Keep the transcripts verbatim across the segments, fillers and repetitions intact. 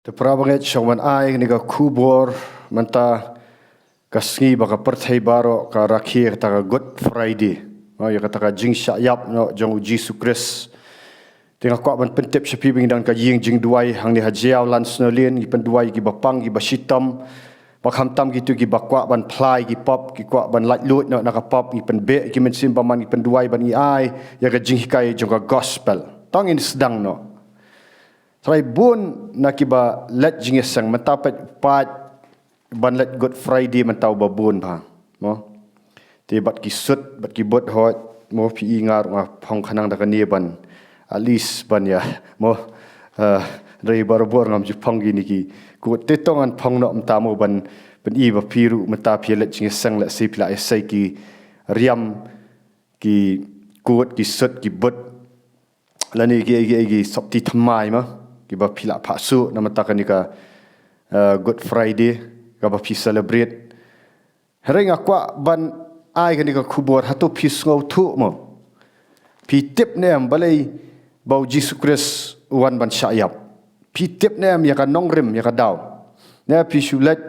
Te para bangeit, shong ban ai kane ka khubor mynta ka sngi ba ka pyrthei baroh ka rakhe kata ka Good Friday. Ïa kata ka jingshah ïap noh jong u Jisu Khrist. Te nga kwah ban pyntip sha phi ba ngi don ka ïing jingduwai hangne ha Jaïaw Lansonalane, ngi pynduwai kiba pang kiba shitom. Ba khamtam kito kiba kwah ban phla ïa ki pop, ki kwah ban laitluid noh na ka pop, ngi pynbeh ïa ki mynsiem bymman, ngi pynduwai ban ngi ai ïa ka jinghikai jong ka gospel. Tang ngin sdang noh. Trai bun na kiba leit jingïaseng mynta pat pat ban leit Good Friday mynta uba bun bha. Mo. Te bad ki sut, bad ki boot hoi, mo phi i nga ruh nga phong khnang da kane ban, at least ban ïa, mo, eh, rei barabor ngam ju phong kine ki. Ko te tang ngan phong noh mynta mo ban, ban i ba phi ruh mynta phi leit jingïaseng lehse phi la ïasei ki riam, ki kot, ki sut, ki boot. Lane ki, ki, ki sopti thymmai mo. Kiba phi la phah suh na mynta kane ka, eh, Good Friday, kaba phi celebrate. Hynrei nga kwah ban ai kane ka khubor, hato phi sngewthuh mo? Phi tip ne em balei ba u Jisu Khrist u wan ban shah ïap? Phi tip ne em ïa ka nongrim, ïa ka daw? Ne phi shu leit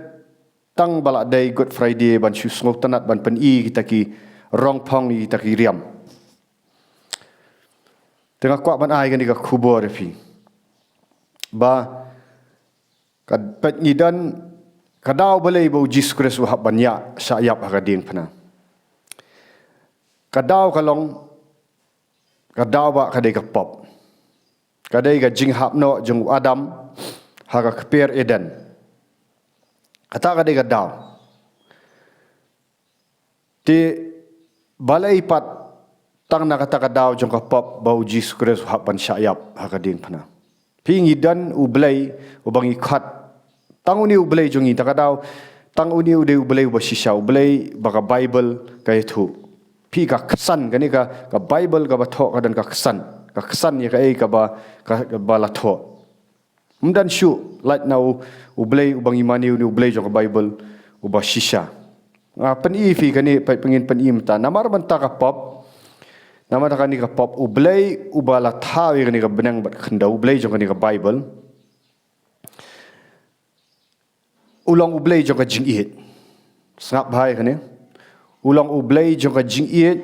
tang ba la dei Good Friday ban shu sngewtynnat ban pyni kita ki rong phong, kita ki riam? Te nga kwah ban ai kane ka khubor ïa phi. Ba ka peit ngi don ka daw balei ba u Jisu Khrist u hap ban ïa shah ïap ha ka diengphna. Ka daw ka long, ka daw ba ka dei ka pop. Ka dei ka jinghap noh jong u Adam ha ka kper Eden. Kata ka dei ka daw. Te balei pat tang na kata ka daw jong ka pop ba u Jisu Khrist u hap ban shah ïap ha ka diengphna? Phi, ngi don u Blei uba ngi khot. Tang une u Blei jong ngi, ta ka daw, tang une u dei u Blei uba shisha, u Blei ba ka Baibl ka ïathuh. Phi, ka ksan kane ka, ka Baibl kaba thoh ka don ka ksan. Ka ksan ïa kaei kaba, ka, kaba la thoh. Ym don shuh lait na u, u Blei uba ngi mane, une u Blei jong ka Baibl uba shisha. Nga pyni phi kane, peit, ngin pyni mynta. Namar mynta ka pop, namar kane ka pop, u Blei uba la thaw ïa kane ka bneng bad khyndew, u Blei jong kane ka Baibl, u long u Blei jong ka jingïeit. Sngap bha ïa kane. U long u Blei jong ka jingïeit,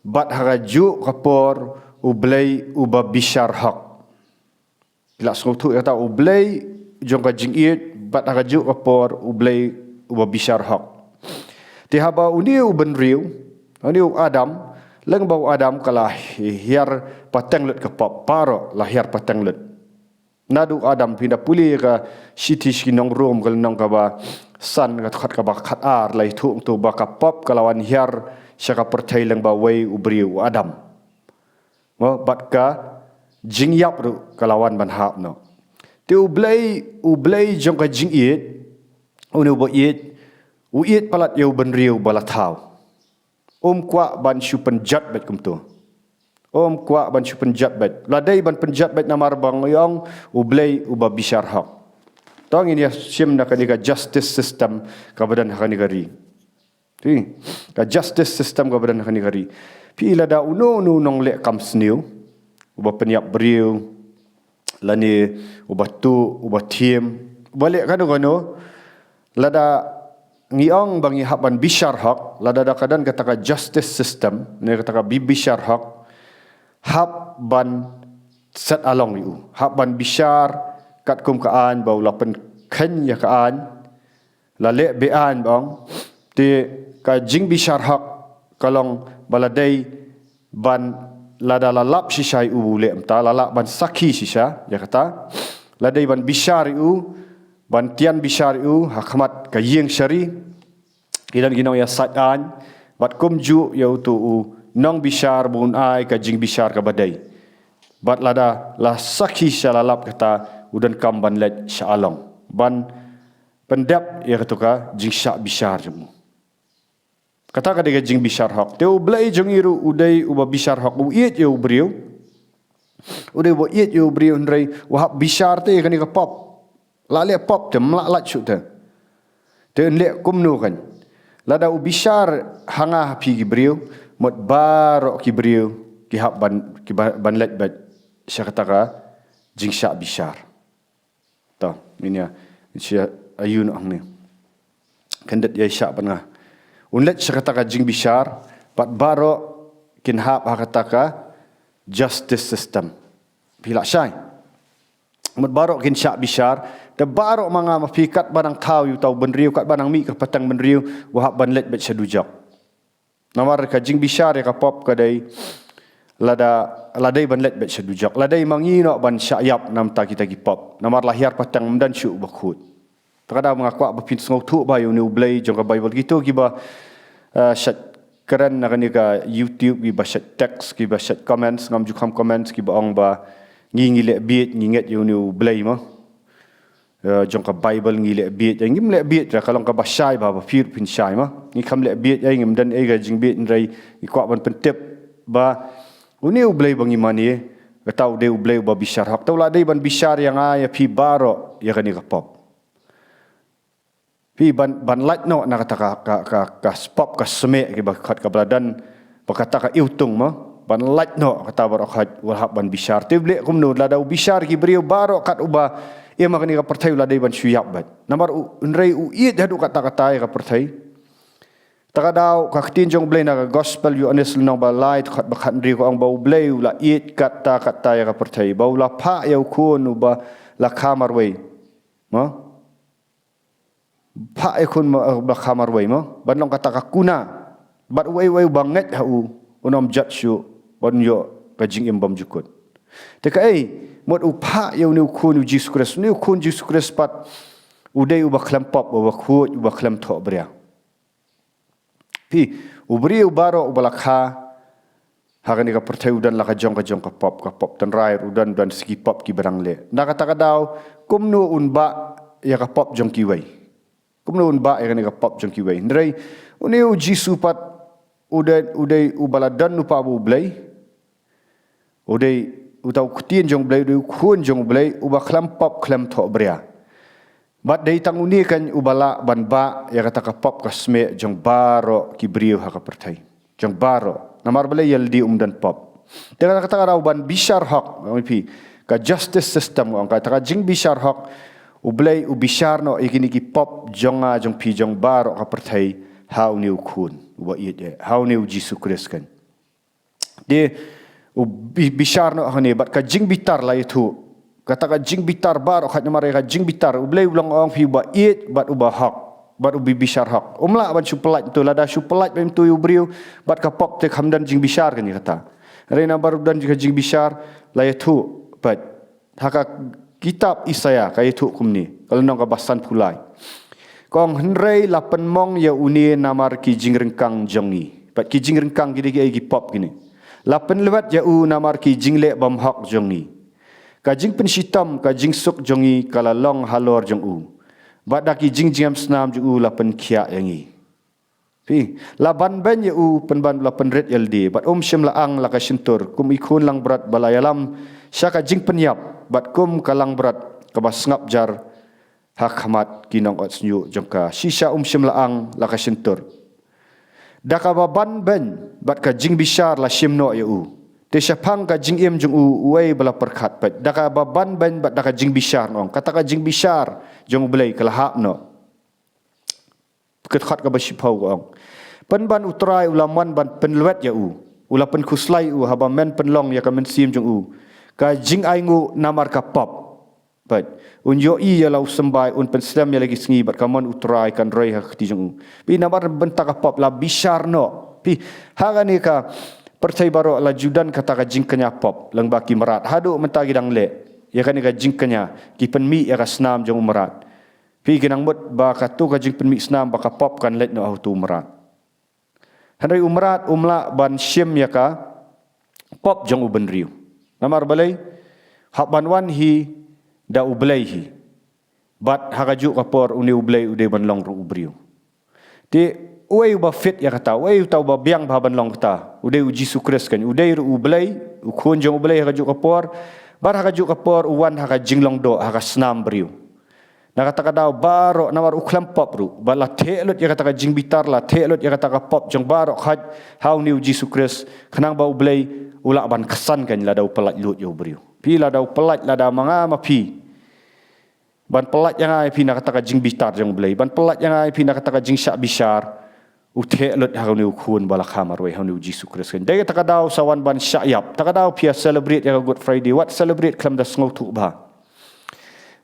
bad ha kajuh ka por u Blei uba bishar hok. Phi la sngewthuh ïa kata, u Blei jong ka jingïeit, bad ha kajuh ka por u Blei uba bishar hok. Te haba une u bynriew, une u Adam, lyngba u Adam ka la hi-, hiar pateng lut ka pop, baroh la hiar pateng lut. Naduh u Adam, phin da pule ka Shithi sha ki nong Rom, ka lynnong kaba san, ka dkhot kaba khatar, la ïathuh hangto ba ka pop ka la wan hiar sha ka pyrthei lyngba uwei u briew, u Adam. Mo, bad ka jingïap ruh ka la wan ban hap noh. Te u Blei, u Blei jong ka jingïeit, une uba ïeit, u ïeit palat ïa u bynriew ba la thaw. Um kwah ban shu pynjot beit kumto. Um kwah ban shu pynjot beit. La dei ban pynjot beit namar ba ngi ong u Blei uba bishar hok. To ngin ïa shim na kane ka justice system kaba don ha kane ka ri. Phi, ka justice system kaba don ha kane ka ri. Phi, lada uno uno u nongleh kam sniew, uba pynïap briew, lane uba tuh, uba thiem, uba leh kano kano, lada ngi ong ba ngi hap ban bishar hok, lada da ka don kata ka justice system, ne kata ka bi-, bishar hok, hap ban set along ïa u, hap ban bishar katkum ka aiñ ba u la pynkheiñ ïa ka aiñ, la leh be-aiñ ba ong, te ka jingbishar hok ka long ba la dei ban, lada la lap shisha ïa u leh mynta, la lah ban sakhi shisha ïa kata, la dei ban bishar ïa u, ban tian bishar ïa u ha khmat ka ïing shari, ki don ki nongïasaid aiñ, bad kumjuh ïa uto u nongbishar ba un ai ka jingbishar kaba dei. Bad lada la sakhi shisha, la lap kata, u donkam ban leit sha along ban pyndep ïa kato ka jingshah bishar jong u. Kata ka dei ka jingbishar hok. Te u Blei jong ngi ruh u dei uba bishar hok, u ïeit ïa u briew. U dei uba ïeit ïa u briew, hynrei u hap bishar te ïa kane ka pop. La leh pop te, ym lah lait shuh te. Te un leh kumno kan? Lada u bishar ha nga ha phi ki briew, mut baroh ki briew ki hap ban, ki ba-, ban leit beit sha kata ka jingshah bishar. To, ngin ïa, ngin ïa, ayu noh hangne. Khyndiat ïa shah ban nga. Un leit sha kata ka jingbishar, bad baroh kin hap ha kata ka justice system. Phi lah shai. Mut baroh kin shah bishar, te baroh ma nga ma phi katba nang thaw ïa uta u bynriew, katba nang mih ka pateng bynriew, u hap ban leit beit sha dujok. Namar ka jingbishar ïa ka pop ka dei, lada, la dei ban leit beit sha dujok. La dei ma ngi noh ban shah ïap namar kita ki pop. Namar la hiar pateng ym don shuh uba khuid. Te ka dei ma nga kwah ba phin sngewthuh bha ïa une u Blei jong ka Bible. Kito kiba, eh, shait kren na kane ka YouTube, kiba shait text, kiba shait comments, ngam ju kham comments, kiba ong ba ngi ngi leh bieit, ngi ngeit ïa une u Blei mo. Eh, jong ka Bible ngi leh bieit, eh, ngim leh bieit, ka long kaba shai bha, ba phi ruh phin shai mo. Ngi kham leh bieit, eh, ngim don ei ka jingbieit, hynrei ngi kwah ban pyntip ba une u Blei ba ngi mane, kata u dei u Blei uba bishar hok. Te u la dei ban bishar ïa nga ïa phi baroh ïa kane ka pop. Phi ban, ban lait noh na kata ka, ka, ka, ka pop ka smieh kiba khot kaba la don, ba kata ka iwtung mo, ban lait noh kata baroh khot u la hap ban bishar. Te u Blei kumno, lada u bishar ki briew baroh kat uba im ha kane ka pyrthei u la dei ban shu ïap beit. Namar u, hynrei u ïeit haduh katta katta ïa ka pyrthei. Te ka dei ka ktien jong u Blei na ka Gospel Ïoannis lynnong ba lai, khot ba khathynriew ka ong ba u Blei u la ïeit katta katta ïa ka pyrthei, ba u la phah ïa u khun uba la kha marwei. Mo? Phah ïa u khun mo, eh, ba la kha marwei mo, ban long kata ka kuna. Bad uei uei uba ngeit ha u, un ym jot shuh, ban ïoh ka jingim bymjukut. Te kaei, mut u phah ïa une u khun u Jisu Khrist, une u khun Jisu Khrist pat, u dei uba khlem pop, uba khuid, uba khlem thohbria. Phi, u briew baroh uba la kha ha kane ka pyrthei u don la ka jong ka jong ka pop, ka pop tynrai, u don, u don sa ki pop kiba dang leh. Na kata ka daw, kumno un bah ïa ka pop jong kiwei? Kumno un bah ïa kane ka pop jong kiwei? Hynrei une u Jisu pat u dei, u dei uba la don lypa bad u Blei. U dei uta u ktien jong u Blei, u dei u khun jong u Blei, uba khlem pop khlem thohbria. Bad dei tang une kan uba lah ban bah ïa kata ka pop ka smieh jong baroh ki briew ha ka pyrthei. Jong baroh. Namar balei? Ïa lade um don pop. Te kata kata ka dei ban bishar hok, ong ïa phi. Ka justice system, ong kata ka jingbishar hok. U Blei u bishar noh ïa kine ki pop jong nga jong phi jong baroh ka pyrthei ha une u khun uba ïeit, eh, ha une u Jisu Khrist kan. Te u bi-, bishar noh hangne bad ka jingbitar la ïathuh. Kata ka jingbitar baroh khot namar ïa ka jingbitar. U Blei u long, ong phi, uba ïeit bad uba hok, bad uba bishar hok. Um lah ban shu pyllait to, lada shu pyllait beit to ïa u briew bad ka pop te kham don jingbishar kan ïa kata. Hynrei namar u don ka jingbishar la ïathuh bad ha ka kitab Isaïah ka ïathuh kumne, ka lynnong kaba sanphew lai. Ka ong, hynrei la pynmong ïa une namar ki jingryngkang jong ngi. Bad ki jingryngkang ki dei kiei? Ki pop kine. La pynlwet ïa u namar ki jingleh bymhok jong ngi. Ka jingpynshitom ka jingsuk jong ngi ka la long halor jong u. Bad da ki jingjngem snam jong u la pynkhiah ïa ngi. Phi, la banbeiñ ïa u pynban la pynrit ïa lade, bad um shym la ang la ka shyntur, kum i khun langbrot ba la ïalam sha ka jingpynïap, bad kum ka langbrot kaba sngap jar ha khmat ki nongot shñiuh jong ka. Shisha um shym la ang la ka shyntur. Da kaba banbeiñ bad ka jingbishar la shim noh ïa u. Te shaphang ka jingim jong u, uei ba la pyrkhat pat? Da kaba banbeiñ bad da ka jingbishar, ong. Kata ka jingbishar jong u Blei ka la hap noh. Ka dkhot kaba shiphew ka ong, pynban U Trai u la mon ban pynlwet ïa u, u la pynkhuslai u haba men pynlong ïa ka mynsiem jong u ka jingainguh namar ka pop. Peit, un ïohi ïa la u symbai, un pynslem ïa la ki sngi, bad ka mon U Trai kan roi ha ka kti jong u. Phi, namar bynta ka pop la bishar noh. Phi, ha kane ka pyrthei baroh la ju don kata ka jingkñia pop lyngba ki mrad. Haduh mynta ki dang leh ïa kane ka jingkñia, ki pynmih ïa ka snam jong u mrad. Phi, ki nang mut ba kato ka jingpynmih snam ba ka pop kan leit noh ha uto u mrad. Hynrei u mrad um lah ban shim ïa ka pop jong u bynriew. Namar balei? Hap ban wan hi da U Blei hi. Bad ha kajuh ka por une U Blei u dei ban long ruh u briew. Te uei uba fit ïa kata, uei uta uba biang bha ban long kata? U dei u Jisu Khrist kan, u dei ruh U Blei, u Khun jong U Blei ha kajuh ka por. Bad ha kajuh ka por u wan ha ka jinglong doh, ha ka snam briew. Na kata ka daw baroh, namar u khlem pop ruh, bad la theh lut ïa kata ka jingbitar, la theh lut ïa kata ka pop jong baroh khot ha une u Jisu Khrist, khnang ba U Blei u lah ban ksan kan lada u pyllait lut ïa u briew. Phi, lada u pyllait, lada ma nga ma phi Ban pyllait ïa nga ïa phi na kata ka jingbitar jong U Blei. Ban pyllait ïa nga ïa phi na kata ka jingshah bishar. U theh lut ha une u khun ba la kha marwei, ha une U Jisu Khrist. Dei kata ka daw sa wan ban shah ïap. Kata ka daw phi ïa celebrate ïa ka Good Friday. Wat celebrate khlem da sngewthuh bha.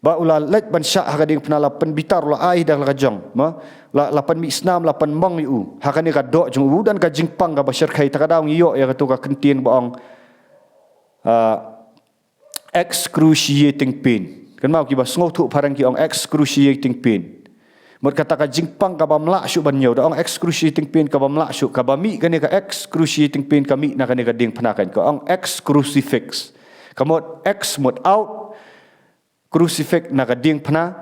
Ba u la leit ban shah ha ka diengphna, la pynbitar, u la ai da la ka jong. Mo? La, la pynmih snam, la pynmong ïa u. Ha kane ka doh jong u, don ka jingpang kaba shyrkhei, kata ka daw ngi ïoh ïa kato ka kyntien ba ong, ah, excruciating pain. Kynmaw, kiba sngewthuh phareng ki ong excruciating pain. Mut kata ka jingpang kabym lah shuh ban ñiew, da ong excruciating pain kabym lah shuh, kaba mih kane ka excruciating pain ka mih na kane ka diengphna, kan ka ong ex crucifix. Ka mut ex mut out, crucifix na ka diengphna,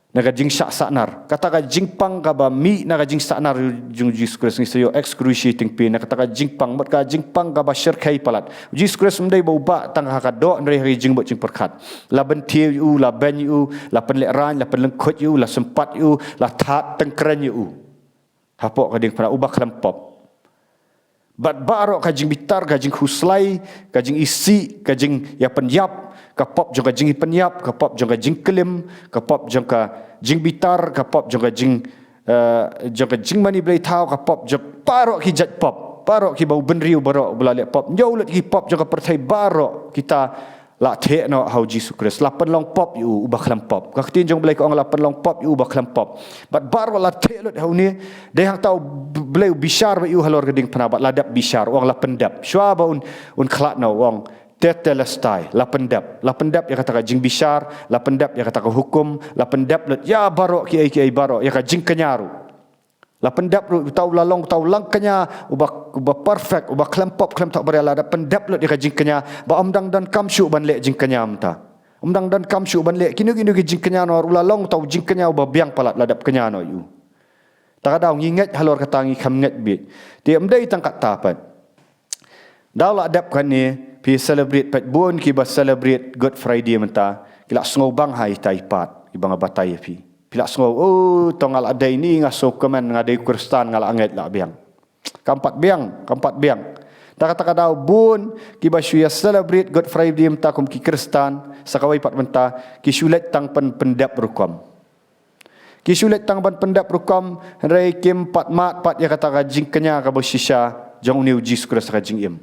na ka jingshah sahnar. Kata ka jingpang kaba mih na ka jingshah sahnar jong U Jisu Khrist, ngi sa ïoh excruciating pain, na kata ka jingpang, mut ka jingpang kaba shyrkhei palat. U Jisu Khrist ym dei ba u bah tang ha ka doh, hynrei ha ka jingmut jingpyrkhat. La bynthiew ïa u, la beiñ ïa u, la pynlehraiñ, la pynlyngkhuid ïa u, la sympat ïa u, la thad tyngkreiñ ïa u. Hapoh ka diengphna, uba khlem pop. Bad baroh ka jingbitar, ka jingkhuslai, ka jingisih, ka jingïapynïap, ka pop jong ka jingïapynïap, ka pop jong ka jingklim, ka pop jong ka jingbitar, ka pop jong ka jing, eh, jong ka jingmane blei thaw, ka pop jong baroh ki jait pop, baroh kiba u bynriew baroh ba la leh pop. Ñiew lut ki pop jong ka pyrthei baroh kita la theh noh ha U Jisu Khrist, la pynlong pop ïa u uba khlem pop. Ka ktien jong U Blei ka ong la pynlong pop ïa u uba khlem pop. Bad baroh la theh lut ha une, dei hangta U Blei u bishar bad ïa u halor ka diengphna, bad la dep bishar, u ong la pyndep. Shuwa ba un, un khlad noh, u ong tetelestai, la pyndep. La pyndep ïa kata ka jingbishar, la pyndep ïa kata ka hukum, la pyndep lut ïa baroh kiei kiei baroh, ïa ka jingkñia ruh. La pyndep ruh, uta u la long, uta u langkñia, uba, uba perfect, uba khlem pop, khlem thoh baria, la dep pyndep lut ïa ka jingkñia, ba ym dang donkam shuh ban leh jingkñia mynta. Ym dang donkam shuh ban leh kino kino ki jingkñia, namar u la long uta u jingkñia uba biang palat, la dep kñia noh ïa u. Kata ka daw ngi ngeit halor kata, ngi kham ngeit beit. Te ym dei tang kata pat. Daw la dep kane, phi celebrate pat, bun kiba celebrate Good Friday mynta, ki la sngew bang ha ita i pat, kiba nga batai ïa phi. Phi la sngew, oh, to nga la dei ni, nga sngewkmen, nga dei Khristan, nga la ngeit la biang. Kam pat biang, kam pat biang. Te kata ka daw bun kiba shu ïa celebrate Good Friday mynta kum ki Khristan, sa kawei pat mynta, ki shu leit tang pyn, pyndep rukom. Ki shu leit tang ban pyndep rukom, hynrei kim pat mad pat ïa kata ka jingkñia kaba shisha jong une U Jisu Khrist ha ka jingim.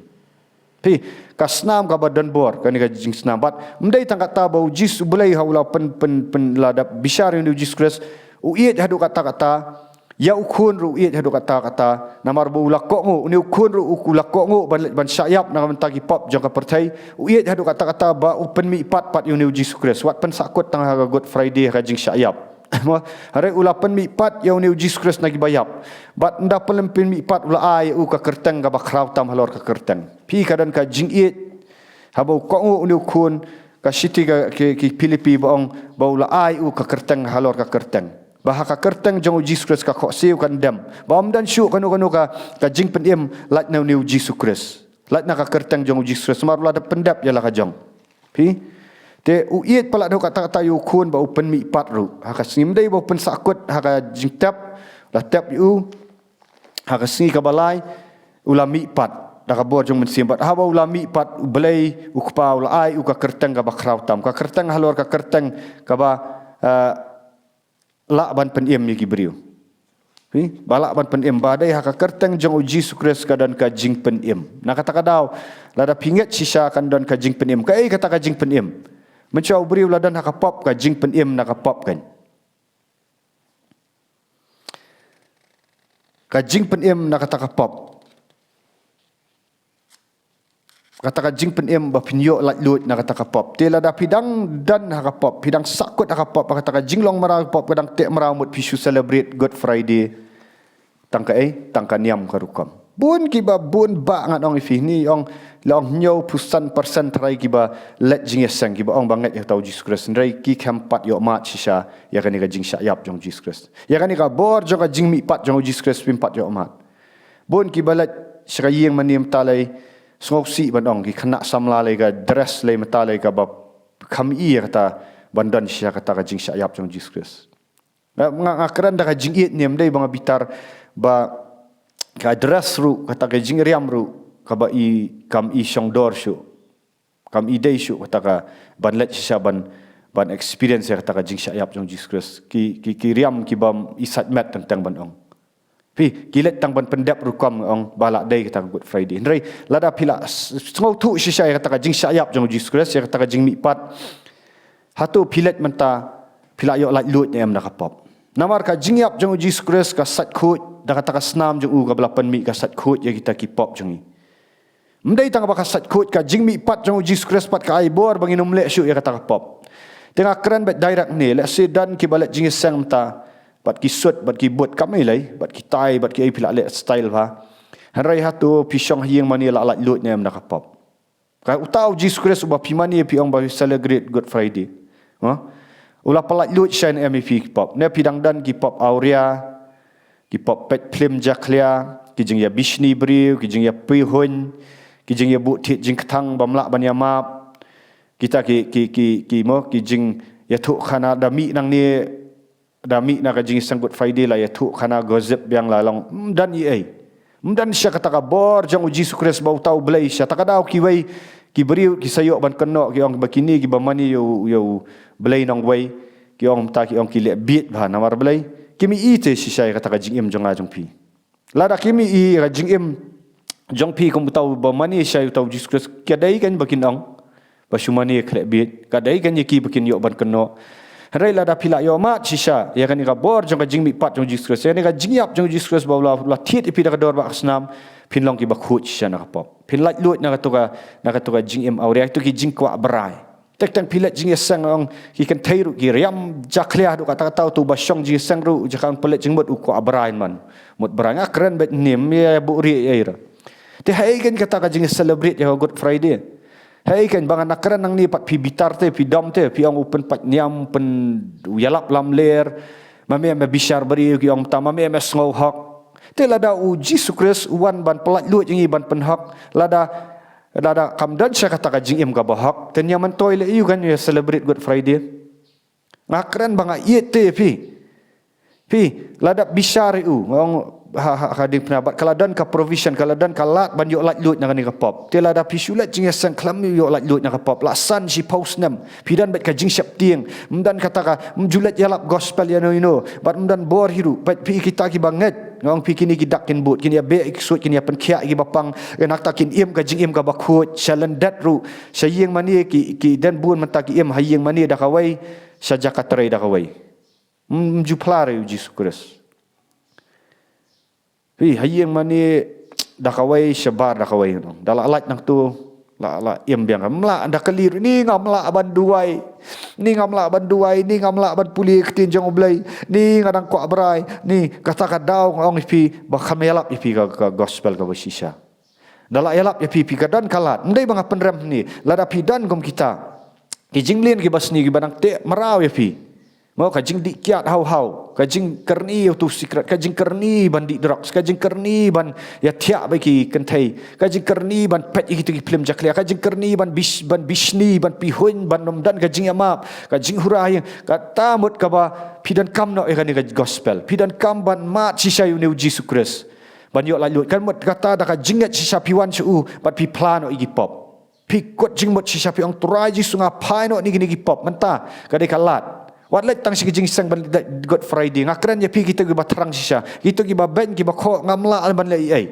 Phi, ka snam kaba don bor, kane ka jingsnam. Bad ym dei tang kata ba U Jisu, U Blei ha u la pyn, pyn, pyn, la dep bishar ïa une U Jisu Khrist, u ïeit haduh katta katta, ïa u khun ruh u ïeit haduh katta katta, namar ba u la kohnguh, une u khun ruh u, u la kohnguh ban leit ban shah ïap na ka bynta ki pop jong ka pyrthei, u ïeit haduh katta katta ba u pynmihpat pat ïa une U Jisu Khrist. Wat pynsahkut tang ha ka Good Friday ha ka jingshah ïap. Mo, hynrei u la pynmihpat ïa une U Jisu Khrist na kiba ïap. Bad ynda pynlem pynmihpat, u la ai ïa u ka kyrteng kaba khraw tam halor ka kyrteng. Phi, ka don ka jingïeit haba u kohnguh une u khun, ka shithi ka, ki, ki Philippi ba ong, ba u la ai ïa u ka kyrteng halor ka kyrteng. Ba ha ka kyrteng jong U Jisu Khrist ka khohsiew kan dem. Ba ym don shuh kano kano ka, ka jingpynim lait na une U Jisu Khrist. Lait na ka kyrteng jong U Jisu Khrist, namar u la dep pyndep ïa la ka jong. Phi? Te u ïeit palat haduh katta katta ïa u khun ba u pynmihpat ruh. Ha ka sngi, ym dei ba u pynsahkut ha ka jingtep, la tep ïa u. Ha ka sngi kaba lai, u la mihpat da ka bor jong U Mynsiem. Bad haba u la mihpat, U Blei U Kpa u la ai ïa u ka kyrteng kaba khraw tam. Ka kyrteng halor ka kyrteng kaba, eh, lah ban pynim ïa ki briew. Phi? Ba lah ban pynim, ba dei ha ka kyrteng jong U Jisu Khrist ka don ka jingpynim. Na kata ka daw, lada phi ngeit shisha kan don ka jingpynim. Kaei kata ka jingpynim? Mynshuwa u briew la don ha ka pop, ka jingpynim na ka pop kan. Ka jingpynim na kata ka pop. Kata ka jingpynim ba phin ïoh laitluid na kata ka pop. Te lada phi dang don ha ka pop, phi dang sahkut ha ka pop, ha kata ka jinglong mraw pop, ka dang teh mraw mut phi shu celebrate Good Friday. Tang kaei, tang ka niam ka rukom. Bun kiba bun bah ngan ong ïa phi, ngi ong, la ong hynñiewphew san percent trai kiba leit jingïaseng, kiba ong ba ngeit ïa uta U Jisu Khrist, hynrei kim pat ïoh mad shisha ïa kane ka jingshah ïap jong U Jisu Khrist. Ïa kane ka bor jong ka jingmihpat jong U Jisu Khrist, kim pat ïoh mad. Bun kiba leit sha ka ïing mane mynta lei, sngewsih ban ong, ki khynnah samla lei, ka dress lei mynta lei kaba kham i ïa kata ban don shisha kata ka jingshah ïap jong U Jisu Khrist. Nga, nga, nga kren da ka jingïeit ne, ym dei ba nga bitar ba ka dress ruh, kata ka jingriam ruh, kaba i, kam i shongdor shuh. Kam i dei shuh kata ka ban leit shisha ban, ban experience ïa kata ka jingshah ïap jong u Jisu Khrist. Ki, ki, ki riam kiba i sait met teng teng ban ong. Phi, ki leit tang ban pyndep rukom ong ba lah dei kata ka Good Friday. Hynrei, lada phi la s-, sngewthuh shisha ïa kata ka jingshah ïap jong u Jisu Khrist, ïa kata ka jingmihpat. Hato phi leit mynta, phi la ïoh laitluid ne em na ka pop. Namar ka jingïap jong u Jisu Khrist ka sait khuid, da kata ka snam jong u kaba la pynmih ka sait khuid ïa kita ki pop jong ngi. Ym dei tang ba ka sait khuid, ka jingmihpat jong u Jisu Khrist pat ka ai bor ba ngin ym leh shuh ïa kata ka pop. Te nga kren beit direct ne, lehse don kiba leit jingïaseng mynta, bad ki suit, bad ki boot kam ei lei, bad ki tie, bad ki ei phi la leh style bha. Hynrei hato phi shong ha ïing mane la laitluid ne em na ka pop. Ka uta u Jisu Khrist uba phi mane phi ong ba phi celebrate Good Friday. Ha? U la pyllaitluid shisha ne em ïa phi ki pop. Ne phi dang don ki pop awria, ki pop peit phlim jakhlia, ki jingïabishni briew, ki jingïapihuiñ, ki jingïabuh thied jingkthang bym lah ban ïamap. Kita ki, ki, ki, ki mo, ki jingïathuhkhana da mih nangne, da mih na ka jingïaseng Good Friday la ïathuhkhana gossip biang la long. Ym don ei ei. Ym don shisha kata ka bor jong u Jisu Khrist ba uta u Blei shisha. Ta ka daw kiwei, ki briew, ki sa ïoh ban kynnoh, ki ong ba kine, kiba mane ïa u, ïa u Blei nongwei. Ki ong mynta ki ong ki leh bieit bha namar Blei. Kim i te shisha ïa kata ka jingim jong nga jong phi. Lada kim i ïa ka jingim jong phi kum uta uba mane shisha ïa uta u Jisu Khrist, ka dei kan ba kin ong ba shu mane khleh bieit, ka dei kan ïa ki ba kin ïoh ban kynnoh. Hynrei lada phi la ïohmad shisha ïa kane ka bor jong ka jingmihpat jong u Jisu Khrist, ïa kane ka jingïap jong u Jisu Khrist ba u la, la thied ïa phi da ka dor bad ka snam, phin long kiba khuid shisha na ka pop. Phin laitluid na kato ka, na kato ka jingim awria, ito ki jingkwah brai. Teng teng phi leit jingïaseng ong ki kynthei ruh ki riam jakhlia haduh katta katta, uto uba shong jingïaseng ruh jaka un pynleit jingmut u kwah brai man. Mut brai, nga kren beit ne em, ïa buhrieh ïa ira. Te haei kan kata ka jingcelebrate ïa ka Good Friday. Haei kan ba nga na kren nangne pat phi bitar te, phi dom te, phi ong u pynpait niam, pynïalap lamler. Ma me me bishar briew, ki ong mynta ma me me sngew hok. Te lada u Jisu Khrist u wan ban pyllaitluid ïa ngi ban pynhok, lada, lada kam don shisha kata ka jingim kaba hok, te ñia myntoi leh aïu kan ïa celebrate Good Friday. Nga kren ba nga ïeit te phi. Phi, lada bishar ïa u, nga ong ha, ha, ha diengphna bad ka la don ka provision, ka la don ka lad ban ïoh laitluid na kane ka pop. Te lada phi shu leit jingïaseng khlem ïoh laitluid na ka pop, la san shiphew snem, phi don beit ka jingsheptieng, ym don kata ka, ym ju leit ïalap gospel ïano ïano, bad ym don bor hi ruh, bad phi kita kiba ngeit, nga ong phi kine ki dak kin bud, kin ïabeh ïa ki suit, kin ïapynkhiah ïa kiba pang, ïa kata kin im ka jingim kaba khuid, sha lyndet ruh, sha ïing mane ki, ki don bun mynta ki im ha ïing mane da kawei, sha jaka trei da kawei. Ym, ym ju phla ruh ïa u Jisu Khrist. Phi, ha ïing mane da kawei, shabar da kawei, da la lait nangto, la, la im biang. Ym lah da kylli ruh, ni ngam lah ban duwai. Ni ngam lah ban duwai, ni ngam lah ban pule ktien jong U Blei. Ni nga dang kwah brai, ni kata ka daw nga ong ïa phi, ba kham ïalap ïa phi ka, ka gospel kaba shisha. Da la ïalap ïa phi, phi ka don ka lad. Ym dei ba nga pynrem hangne, lada phi don kum kita ki jingmlien kiba sniew kiba dang teh mraw ïa phi. Mo, ka jingdih kiad haw haw, ka jingkyrni ïa uto u sikret, ka jingkyrni ban dih drugs, ka jingkyrni ban ïathiah bad ki kynthei, ka jingkyrni ban peit ïa kito ki phlim jakhlia, ka jingkyrni ban bish-, ban bishni, ban pihuiñ, ban ym don ka jingïamap, ka jinghura ha ïing, kata mut kaba phi donkam noh ïa kane ka gospel, phi donkam ban mad shisha ïa une u Jisu Khrist. Ban ïoh laitluid, kan mut kata da ka jingngeit shisha phi wan sha u, bad phi phla noh ïa ki pop. Phi kut jingmut shisha phi ong Trai Jisu nga phai noh ïa kine ki pop, mynta ka dei ka lad. Wat leit tang sha ki jingïaseng ban leit Good Friday. Nga kren ïa phi kito kiba thrang shisha, kito kiba beiñ kiba khoh, ngam lah ban leh ei ei.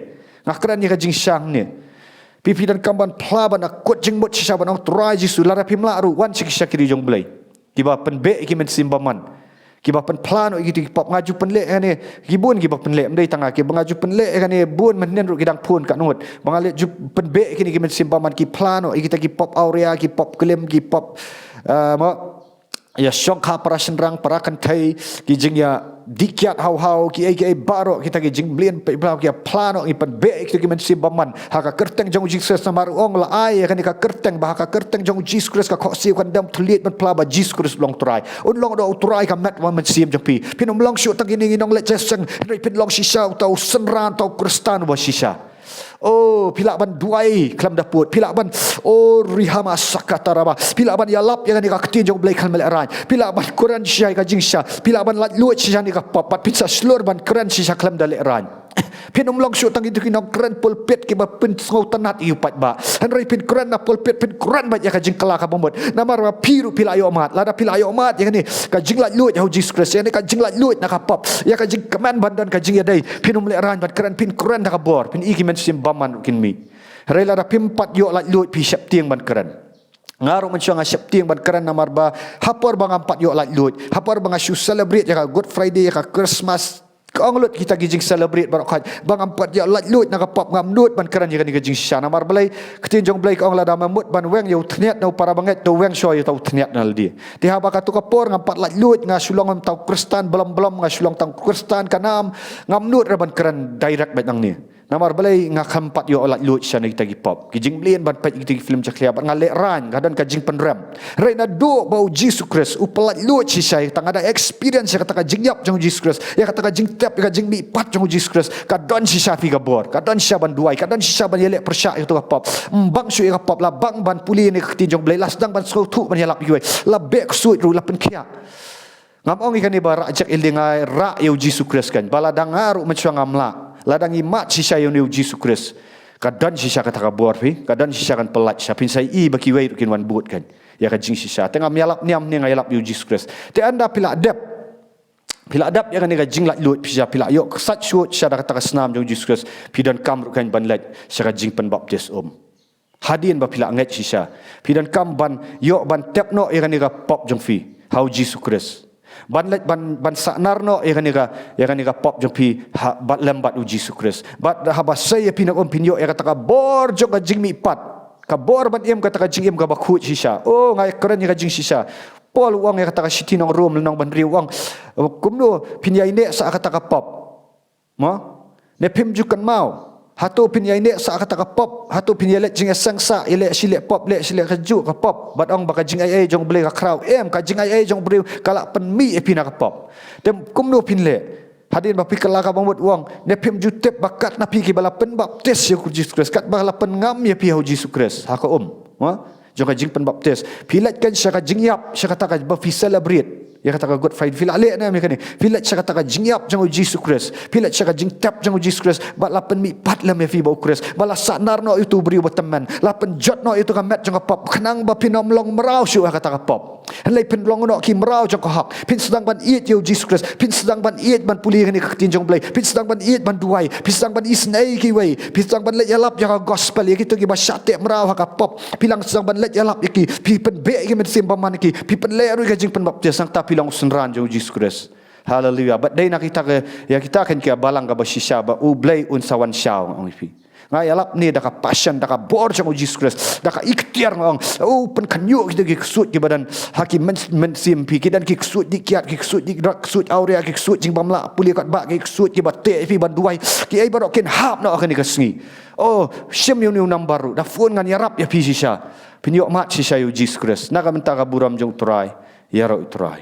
Nga kren ïa ka jingshang ne. Phi, phi donkam ban phla, ban kut jingmut shisha ban ong Trai Jisu, lada phim lah ruh wan sha ki shakri jong U Blei. Kiba pynbeh ïa ki mynsiem bymman. Kiba pynphla noh ïa kito ki pop, nga ju pynleh ïa kane, ki bun kiba pynleh, ym dei tang nga, kiba nga ju pynleh ïa kane, bun mynhynnin ruh ki dang phone katno ngut. Ba nga leh ju pynbeh ïa kine ki mynsiem bymman, ki phla noh ïa kita ki pop awria, ki pop klim, ki pop, ah, mo, ïa shongkha para shynrang, para kynthei, ki jingïadih kiad haw haw, ki ei ki ei baroh, kita ki jingmlien peit bha, ki phla noh, ngi pynbeh ïa kito ki mynsiem bymman. Ha ka kyrteng jong u Jisu Khrist namar u ong la ai ïa kane ka kyrteng, ba ha ka kyrteng jong u Jisu Khrist ka khohsiew kan dem thylliej ban phla ba Jisu Khrist u long Trai. Un long da u Trai ka met bad mynsiem jong phi. Phin ym long shuh tang kine ki nongleit jingïaseng, hynrei phin long shisha uta u synran, uta u Khristan uba shisha. Oh, phi lah ban duwai khlem da pud. Phi lah ban, oh, rihama sakataraba. Phi lah ban ïalap ïa kane ka ktien jong U Blei khlem lehraiñ. Phi lah ban kren shisha ïa ka jingshisha. Phi lah ban laitluid shisha ïa kane ka pop. Bad phin sa shlur ban kren shisha khlem da lehraiñ. Phin ym long shuh tang kito ki nongkren pulpit kiba pynsngewtynnat ïa u paidbah. Hynrei phin kren na pulpit, phin kren beit ïa ka jingkylla kaba mut. Namar ba phi ruh phi la ïoh mad. Lada phi la ïoh mad ïa kane ka jinglaitluid ha u Jisu Khrist, ïa kane ka jinglaitluid na ka pop, ïa ka jingkmen ban don ka jingïadei, phin ym lehraiñ ban kren, phin kren da ka bor, phin i ki mynsiem bymman ruh kin mih. Hynrei lada phim pat ïoh laitluid, phi sheptieng ban kren. Nga ruh mynshuwa nga sheptieng ban kren namar ba ha por ba ngam pat ïoh laitluid, ha por ba nga shu celebrate ïa ka Good Friday, ïa ka Christmas, ka ong lut kita ki jing celebrate baroh khoit, ba ngam pat ïoh laitluid na ka pop, ngam nud ban kren ïa kane ka jingshisha. Namar balei? Ka ktien jong U Blei ka ong lada me mut ban weng ïa u thniat na u para bangeit, to weng shuwa ïa uta u thniat na lade. Te haba kato ka por ngam pat laitluid, nga shu long tang u Khristan blom blom, nga shu long tang u Khristan ka nam, ngam nud re ban kren direct beit nangne. Namar balei? Nga khlem pat ïoh laitluid sha na kita ki pop. Ki jingmlien ban peit kita ki film jakhlia, bad nga lehraiñ, nga don ka jingpynrem. Hynrei naduh ba u Jisu Khrist u pyllaitluid shisha ïa kata, nga da experience ïa kata ka jingïap jong u Jisu Khrist, ïa kata ka jingtep, ïa ka jingmihpat jong u Jisu Khrist, ka don shisha phi ka bor, ka don shisha ban duwai, ka don shisha ban ïaleh pyrshah ïa kato ka pop. Ym bang shuh ïa ka pop, la bang ban pule ïa kane ka ktien jong U Blei, la sdang ban sngewthuh ban ïalap ïa kiwei, la beh ksuid ruh, la pynkhiah. Ngam ong ïa kane ba rah jek ïa lade, nga rah ïa u Jisu Khrist kan. Ba lada nga ruh mynshuwa ngam lah, lada ngi mad shisha ïa une u Jisu Khrist, ka don shisha kata ka bor phi, ka don shisha kan pyllait sha, phin sa ïohi ba kiwei ruh kin wan bud kan ïa ka jingshisha. Te ngam ïalap niam ne, nga ïalap ïa u Jisu Khrist. Te ynda phi la dep, phi la dep ïa kane ka jinglaitluid, phi sha, phi la ïoh sait shuh sha da kata ka snam jong u Jisu Khrist, phi donkam ruh kan ban leit sha ka jingpynbaptis um. Hadien ba phi la ngeit shisha, phi donkam ban ïoh ban tep noh ïa kane ka pop jong phi ha u Jisu Khrist. Ban leit ban, ban sahnar noh ïa kane ka, ïa kane ka pop jong phi ha, bad lem bad u Jisu Khrist. Bad haba sei ïa phi na ka um, phin ïoh ïa kata ka bor jong ka jingmihpat, ka bor ban im kata ka jingim kaba khuid shisha. Oh, nga ïakren ïa ka jingshisha. Paul u ong ïa kata ka shithi nong Rom lynnong ba hynriew, u ong, kumno phin ïaineh sah kata ka pop? Mo? Ne phim ju kynmaw? Hato phin ïaineh sah kata ka pop? Hato phin ïaleh jingïaseng sah, ïaleh shi leh pop, leh shi leh kajuh ka pop? Bad ong ba ka jingaiei jong U Blei ka khraw. Em, ka jingaiei jong u briew ka lah pynmih ïa phi na ka pop. Te kumno phin leh? Hadien ba phi kylla kaba mut, u ong, ne phim ju tip ba katno phi kiba la pynbaptis ïa u Jisu Khrist, katba la pynngam ïa phi ha u Jisu Khrist ha ka um, mo? Jong ka jingpynbaptis, phi leit kan sha ka jingïap, sha kata kaba phi celebrate ïa kata ka Good Friday. Phi la leh ne em ïa kane? Phi leit sha kata ka jingïap jong u Jisu Khrist, phi leit sha ka jingtep jong u Jisu Khrist, bad la pynmihpat lem ïa phi bad u Khrist, bad la sahnar noh ïa uto u briew ba tymmen, la pynjot noh ïa uto ka met jong ka pop, khnang ba phin ym long mraw shuh ha kata ka pop. Hynrei phin long noh ki mraw jong ka hok. Phin sdang ban ïeit ïa u Jisu Khrist, phin sdang ban ïeit ban pule ïa kane ka ktien jong U Blei, phin sdang ban ïeit ban duwai, phin sdang ban isynei ïa kiwei, phin sdang ban leit ïalap ïa ka gospel ïa kito kiba shah teh mraw ha ka pop. Phi la sdang ban leit ïalap ïa ki, phi pynbeh ïa ki mynsiem bymman ïa ki, phi pynleh ruh ïa ka jingpynbaptis, nangta phi long u synran jong u Jisu Khrist. Haleluya. Bad dei na kita ka, ïa kita kan ka balang kaba shisha ba U Blei un sa wan shaw, nga ong ïa phi. Nga ïalap ne da ka passion, da ka bor jong u Jisu Khrist, da ka ikhtiar, nga ong. Oh, pynkhynñiuh kita ki ksuid kiba don ha ki myn-, mynsiem phi, ki don ki ksuid dih kiad, ki ksuid dih drug, ksuid awria, ki ksuid jingbymlah pule katba, ki ksuid kiba teh ïa phi ban duwai. Kiei baroh kin hap noh ha kane ka sngi. Oh, shim ïa une u number ruh, da phone ngan ïarap ïa phi shisha. Phin ïoh mad shisha ïa u Jisu Khrist. Na ka bynta ka burom jong u Trai, ïaroh ïa u Trai.